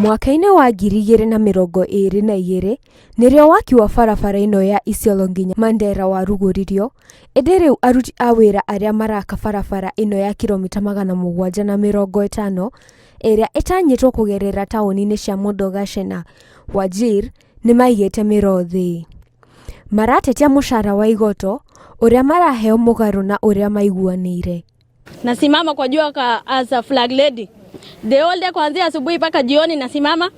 Mwaka-inĩ wa 2022 nĩrĩo waki wa barabara ĩno ya Isiolo nginya Mandera warugũririo, ĩndĩ rĩu aruti a wĩra arĩa maraka barabara ĩno ya kiromita 750 ĩrĩa ĩtanyĩtwo kũgerera taũni-inĩ cia Modogashe na Wajir nĩ maigĩte mĩro thĩ. Maratetia mũcara wa igoto ũrĩa maraheo mũgarũ na ũrĩa maiguanĩire. Nasimama kwa jua ka, as a flag lady the whole day kuanzia asubuhi mpaka jioni nasimama,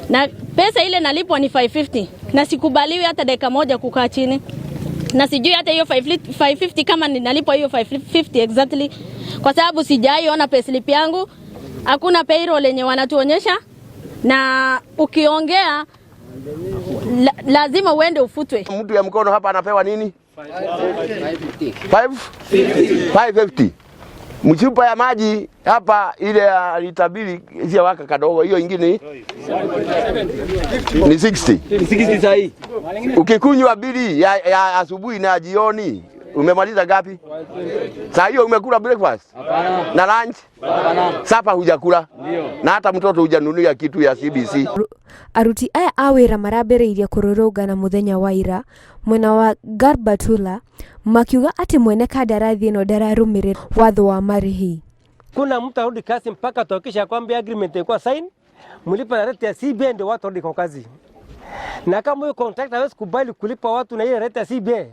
na pesa ile nalipwa ni 550 na sikubaliwi hata dakika moja kukaa chini, na sijui hata hiyo 550 kama ninalipwa hiyo 550 exactly, kwa sababu sijaiona payslip yangu, hakuna payroll yenye wanatuonyesha, na ukiongea lazima uende ufutwe. Mtu ya mkono hapa anapewa nini? 550. Mchupa ya maji hapa ile ya lita 2 sio waka kadogo, hiyo ingine ni 60. 60 sahi. Ukikunywa mbili ya asubuhi na jioni umemaliza ngapi? Saa hiyo umekula breakfast? Hapana. Na lunch? Hapana. Supper hujakula? Ndio. Na hata mtoto hujanunulia kitu ya CBC. Aruti aya a wĩra marambĩrĩirie kũrũrũngana mũthenya wa ira mwena wa Garbatula makiuga atĩ mwene kandarathi ĩno ndararũmĩrĩra watho wa marĩhi. Kuna mtu arudi kazi mpaka tuhakikisha kwamba agreement ilikuwa sign, mlipa na rate ya CBA ndio watu warudi kwa kazi. Na kama huyo contractor hawezi kubali kulipa watu na ile rate ya CBA,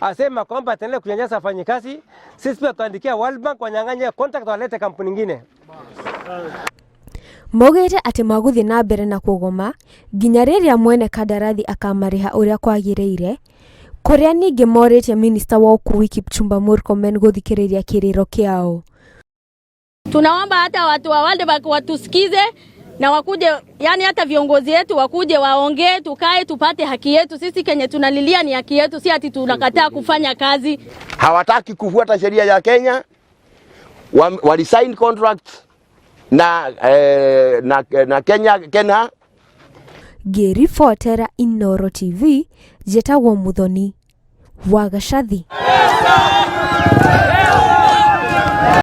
asema kwamba ataendelea kunyanyasa wafanyikazi, sisi pia tuandikia World Bank wanyang'anye contract walete kampuni nyingine. Maugĩte atĩ magũthiĩ na mbere na kũgoma nginya rĩrĩa mwene kandarathi akamarĩha ũrĩa kwagĩrĩire, kũrĩa ningĩ morĩtie minista wa ũkuui Kipchumba Murkomen gũthikĩrĩria kĩrĩro kĩao. Tunaomba hata watu wa World Bank watusikize na wakuje, yani hata viongozi wetu wakuje waongee, tukae tupate haki yetu. Sisi kenye tunalilia ni haki yetu, si ati tunakataa kufanya kazi. Hawataki kufuata sheria ya Kenya. Walisign contract na Kenya Kenya. Ngĩribotera Inooro TV, njĩtagwo Muthoni wa Gacathi.